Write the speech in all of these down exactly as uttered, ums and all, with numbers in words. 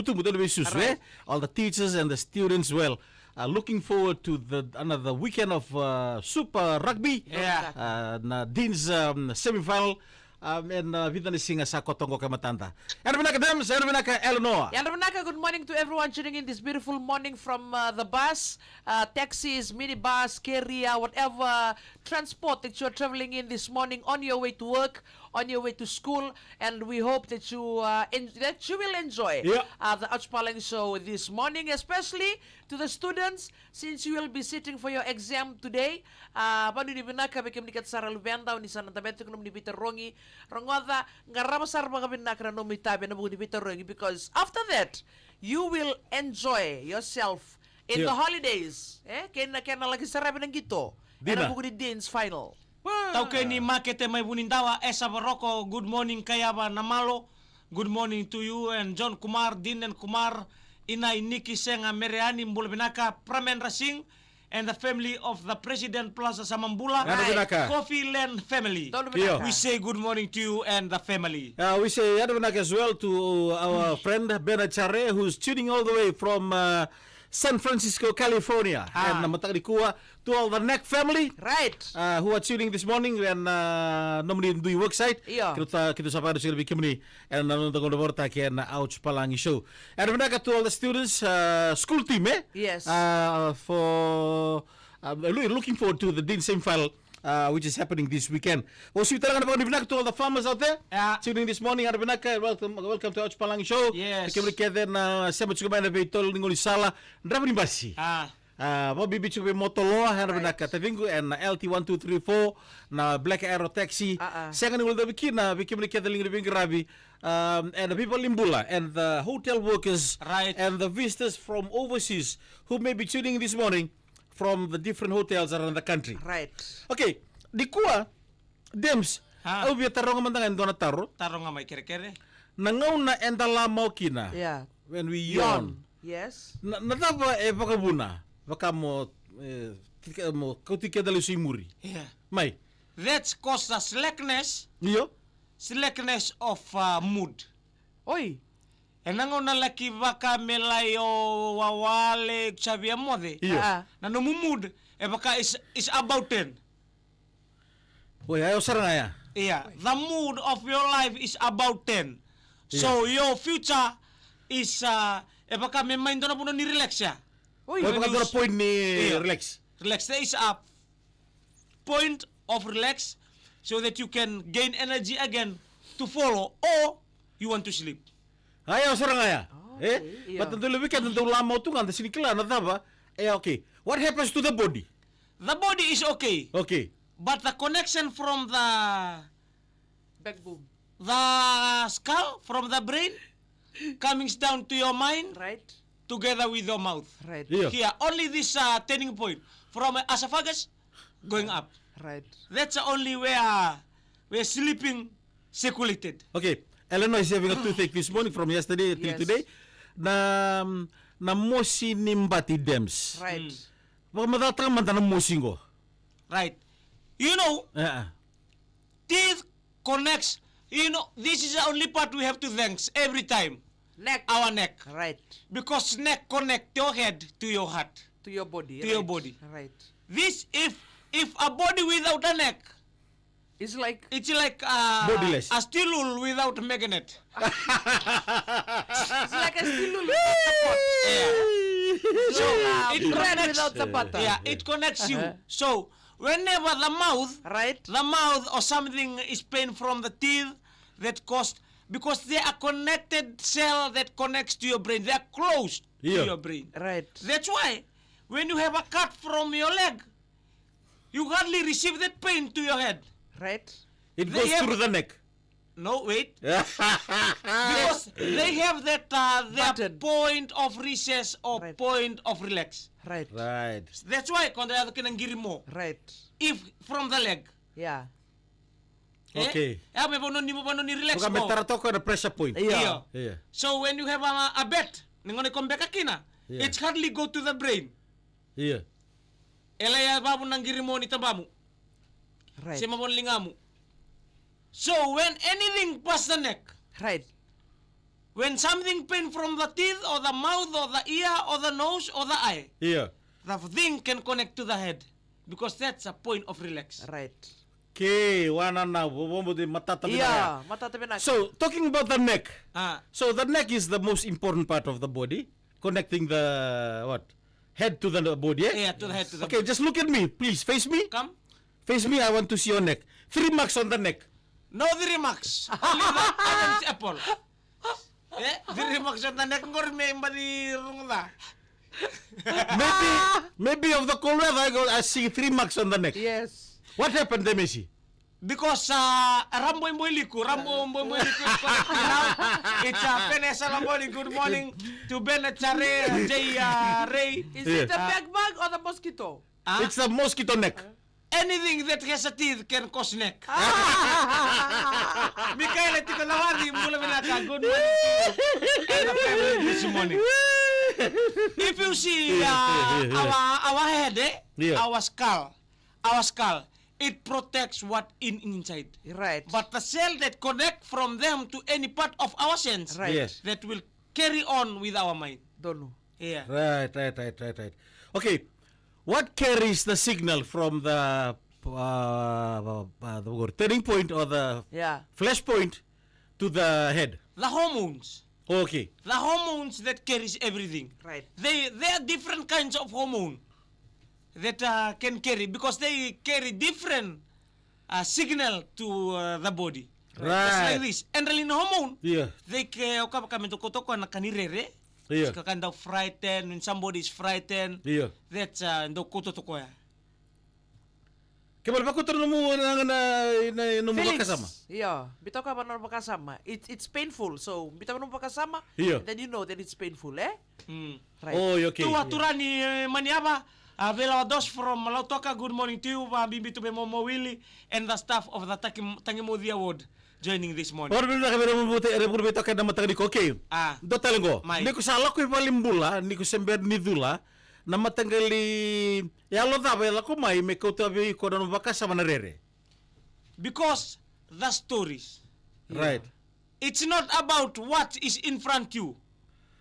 tubu, donu veisusu, eh? All the teachers and the students, well, uh, looking forward to the another weekend of uh, Super Rugby. Yeah. Uh, na Dean's um, semifinal. Um, and uh, vica na siga sa koto qo e matada. Yadra vinaka Dems, yadra vinaka Eleanor. Yadra vinaka, good morning to everyone tuning in this beautiful morning from uh, the bus, uh, taxis, minibus, carrier, whatever transport that you're traveling in this morning on your way to work, on your way to school, and we hope that you uh, en- that you will enjoy Yeah. uh, the Ouch Palangi show this morning, especially to the students, since you will be sitting for your exam today. Uh, vanua ni vinaka vei kemuni kece sara luveda, oni sa na dabe tiko nomuni veitarogi. Rogoca, qarava sara vakavinaka na nomu itavi ena vuku ni veitarogi, because after that you will enjoy yourself in the holidays, eh? Kei na kena laki saravi na qito ena vuku ni Dean's final. Taukei ni makete mai Vunidawa, Esa Varoko, good morning. Kayava Namalo, good morning to you and John Kumar, Dean and Kumar, Inai Niki Sega, Mereani, bula vinaka, Pramendra Singh, and the family of the President Plaza Samabula, Coffee Land family. We say good morning to you and the family. Uh, we say yadra vinaka as well to our friend Bernard Chare, who's tuning all the way from uh, San Francisco, California. Ah. And na mataka nikua, to all the Neck family, right, uh, who are tuning this morning, and uh, nomuni dui work site. Io. Keitou sa vakarusa vei kemuni ena noda gauna vakarautaki ena Ouch Palangi show. Yadra vinaka to all the students, uh, school team, eh? Yes. Uh, for uh, loo- looking forward to the Dean semifinal, uh, which is happening this weekend. Au sa via tale ga na vakavinavinaka to all the farmers out there tuning this morning. Yadra vinaka, welcome, welcome to Ouch Palangi show. Yes. Kemuni kece na sema tiko mai na veitolo ni gaunisala, draiva ni basi. Ah. Uh, vakabibi tiko vei Motoloa, yadra vinaka taciqu, and na L T one two three four, na Black Arrow Taxi. Sega ni guilecavi kina vei kemuni kece liga ni veiqaravi, um, and the people in Bula, and the hotel workers, and the visitors from overseas who may be tuning in this morning from the different hotels around the country. Right. Okay, nikua, Dems, au via taroga mada ga e dua na taro. Taroga mai kerekere. Na gauna eda lamao kina. Yeah. When we yawn. Yawn. Yes. Na, na cava e vakavuna? Vaka mo, e, tika- mo kauti keda lesu i muri. Yeah. Mai. That's cause a slackness. Io. Slackness of uh, mood. Oi. Ena gauna laki vaka me lai o wawale, sa via moce. Io. Ah. Na nomu mood e vaka is, is about ten. Oi, io sara ga ya. Yeah, the mood of your life is about ten. So your future is uh, e vaka me mai dua na vanua ni relax ya. Oi. Oi, vaka dua na point ni relax. Relax. There is a point of relax so that you can gain energy again to follow, or you want to sleep. Io sara ga ya. Eh? But the weekend dau lamao tu ga, da sega ni kila na cava. Eh, okay. What happens to the body? The body is okay. Okay. But the connection from the backbone, the skull, from the brain, coming down to your mind, right, together with your mouth. Right. Io. Here, only this uh, turning point from uh, esophagus going up. Right. That's the only where where sleeping circulated. Okay. Eleanor is having a toothache this morning from yesterday till today. Na, na mosi ni bati, Dems. Right. Vakamacalataka mada na mosi qo. Right. You know, teeth connects. You know, this is the only part we have to thanks every time. Neck. Our neck. Right. Because neck connect your head to your heart. To your body. To your body. Right. This, if if a body without a neck, it's like it's like uh, bodiless. A steel wool without magnet. It's like a steel wool without support. Yeah. So uh, it bread connects, without the butter. Yeah, it connects you. So whenever the mouth, right, the mouth or something is pain from the teeth that caused, because they are connected cell that connects to your brain. They are close to your brain. Right. That's why when you have a cut from your leg, you hardly receive that pain to your head. Right. It goes through the neck. No, wait. Because they have that uh, their point of recess or point of relax. Right. Right. That's why quando yaco kina qirimo. Right. If from the leg. Yeah. Okay. E a me vanua ni, vanua ni relax. Vaka me tara toka na pressure point. Io. Io. So when you have a, a bet, ni gona iko beka kina, it's hardly go to the brain. Io. E lai a vavu na qirimo ni tabamu. Right. Se mavo na ligamu. So when anything pass the neck, right, When something pain from the teeth or the mouth or the ear or the nose or the eye, Ia. the thing can connect to the head because that's a point of relax. Right. Okay, wana na vovo de matata vinaka. Ia, matata vinaka. So, talking about the neck. Ah, So the neck is the most important part of the body, connecting the what? Head to the body, eh? Yeah, to the head, to the Okay, just look at me, please. Face me. Come. Face me, I want to see your neck. Three marks on the neck. No three marks. Only the orange apple. Eh, three marks on the neck. Ngori me mbadi runguda. Maybe, maybe of the cold weather, I, go, I see three marks on the neck. Yes. What happened, Demesi? Because uh, Rambo Imboiliku, Rambo Imboiliku is correct now. It's uh, Vanessa Lamboni, good morning to Ben Chare, Jay uh, Ray. Is Yeah. it a bag bag or the mosquito? Ah, It's the mosquito neck. Anything that has a teeth can cause neck. Mikaela Tikalawathi, bula vinaka, good morning to you and the family this morning. If you see uh, our, our head, eh? Yeah. Our skull, our skull, it protects what in inside. Right. But the cell that connect from them to any part of our sense, Right. Yes. that will carry on with our mind. Donu. Yeah. Right, right, right, right, right. Okay, what carries the signal from the uh, uh, the turning point or the Yeah. flash point to the head? The hormones. Okay. The hormones that carries everything. Right. They they are different kinds of hormone that uh, can carry because they carry different uh, signal to uh, the body. Just like Right. This. Adrenaline hormone. Yeah. They ke o kava kame toko toko na kani rere. Yeah. Ka kanda frightened, when somebody is frightened. Yeah. That's uh, ndo koto toko ya. Ke bale vakuta nomu na na na nomu Feelings. Vakasama. Yeah. Bitoka ba nomu vakasama. It's it's painful. So bitoka nomu vakasama. Yeah. Then you know that it's painful, eh? Mm. Right. Oh, okay. Tu aturani eh, mani ava. Uh, Vela Dos from Lautoka, good morning to you. Vabibi tu be momo Willie and the staff of the Tangi- Tangimodi Award joining this morning. Ora bibita ka vera mu bute era buru bita ka na mataka ni koke. Ah. Do tale go. Mai. Ni ko sa lako i vale bula, ni ko se ber ni dula. Na mataqali yalo cava e lako mai me kauta vei iko na nomu vakasama na rere. Because the stories. Right. It's not about what is in front you.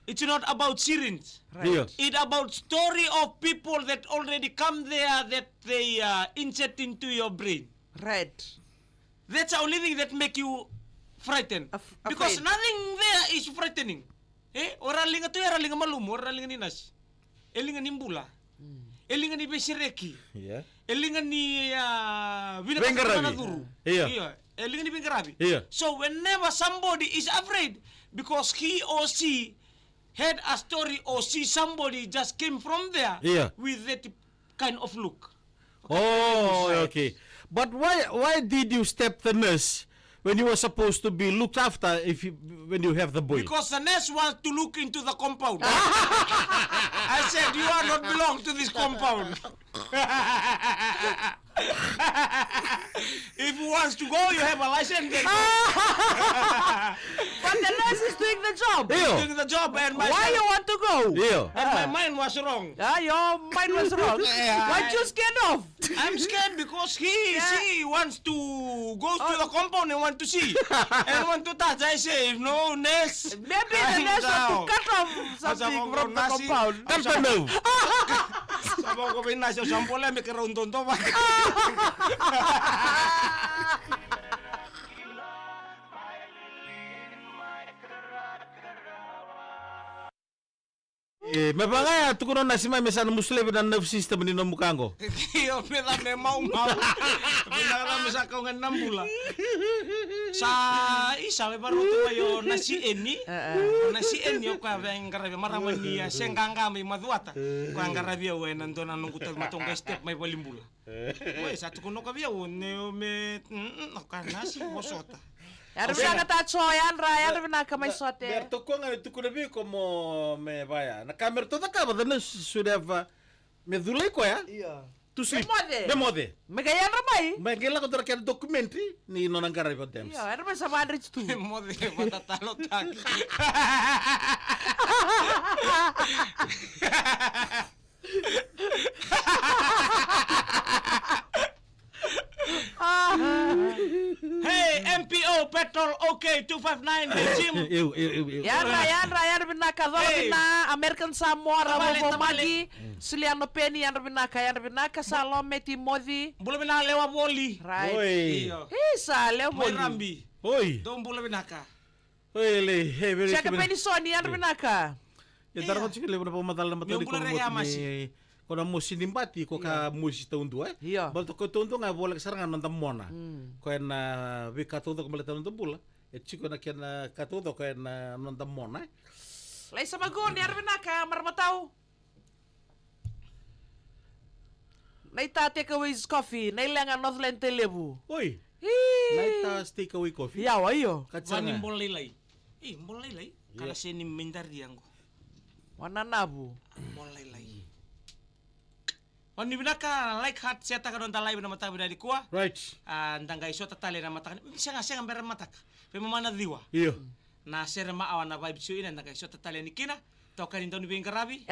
It's not about sirens. Right. Io. It's about story of people that already come there that they uh, insert into your brain. Right. That's the only thing that make you frightened. Af- Because afraid. Nothing there is frightening. Eh? Ora liga tu era liga malumu, ora liga ni nasi. E liga ni bula. E liga ni vesereki. Yeah. E liga ni uh, Veiqaravi. Curu. Io. Io. E liga ni veiqaravi. Io. So whenever somebody is afraid because he or she had a story or see somebody just came from there Io. With that kind of look. Oh, okay. But why why did you step the nurse when you were supposed to be looked after if you, when you have the boy? Because the nurse wants to look into the compound. I said, you are not belong to this compound. If you want to go, you have a license. Then go. But the nurse is doing the job. Io. Doing the job and my Why you want to go? Io. And my mind was wrong. Ah, your mind was wrong. Yeah. Why you scared of? I'm scared because he Yeah. she wants to go to Oh. The compound and want to see and want to touch. I say no, nurse. Maybe the nurse want to cut off something from the compound. Cut the nerve. Sa vako vei nasi o sa bole me kerau dodova. E, me vaka ya tukuna o nasi mai me sa na musulevi na nerve system ni nomu ka qo. Io, me ca me maumau. Me ca me sa kau ga na bula. Sa isa me varoto mai o nasi eni. O nasi eni o koya veiqaravi marama ni a se qaqa mai macuata. Koya qaravi au ena dua na noqu tavi matou qai step mai valibula. Oi, sa tukuna o ka vei au ne o me o ka nasi vosota. Yadra vinaka taco, yadra, yadra vinaka mai sote. Me ratou koya ga ni tukuna vei iko mo me vaya. Na ka me ratou cakava, the nurse should have, uh, me culai koya. Ia. To sleep. Me moce. Me moce. Me qai yadra mai. Me qai lako dua na kena documentary ni nona qaravi o Dems. Ia, yadra mai sa vadreti tu. Moce vatatalotaki. Hey, M P O, petrol, okay, two five Nine, the gym. Eu, eu, eu, eu. Yadra, yadra, yadra vinaka, cola vina, American Samoa, ra vovomaki. Suliano Peni, yadra vinaka, yadra vinaka, Salome Timoci. Bula vina, Lewa Voli. Right. Oi. Io. Isa, Lewa Voli. Mai Rabi. Oi. Dou bula vinaka. Oi, le, hey, very Seka Peni Soni, yadra vinaka. E dara ko tiko levu na vakamacala na mataka ni ko na mosi ni bati ko ka mosi taudua, e? Io. Baleta ko taudua ga e voleka sara ga na noda mona. Ko e na veika taucoko baleta na noda bula. E tiko na kena ka taucoko e na noda mona, e? Laisa Maguni, yadra vinaka, marama tau. Naita Takeaways Coffee, Nailega, Northland, Tailevu. Oi. Ii. Naita Takeaway Coffee. Yawa, io. Ka tira ga. Vani bola lailai. Ii, bola lailai. Kala seni mindari yangu. Wananavu. Bola lailai. Vani vinaka, like, heart, share taka noda live na mataka vinaka nikua. Right. A, da qai sota tale na mataka. Sega, sega bera mataka. Pe mamana ciwa. Io. Na sere ma awa na vibe show ina da qai sota tale ni kina. Toka ni dauni veiqaravi.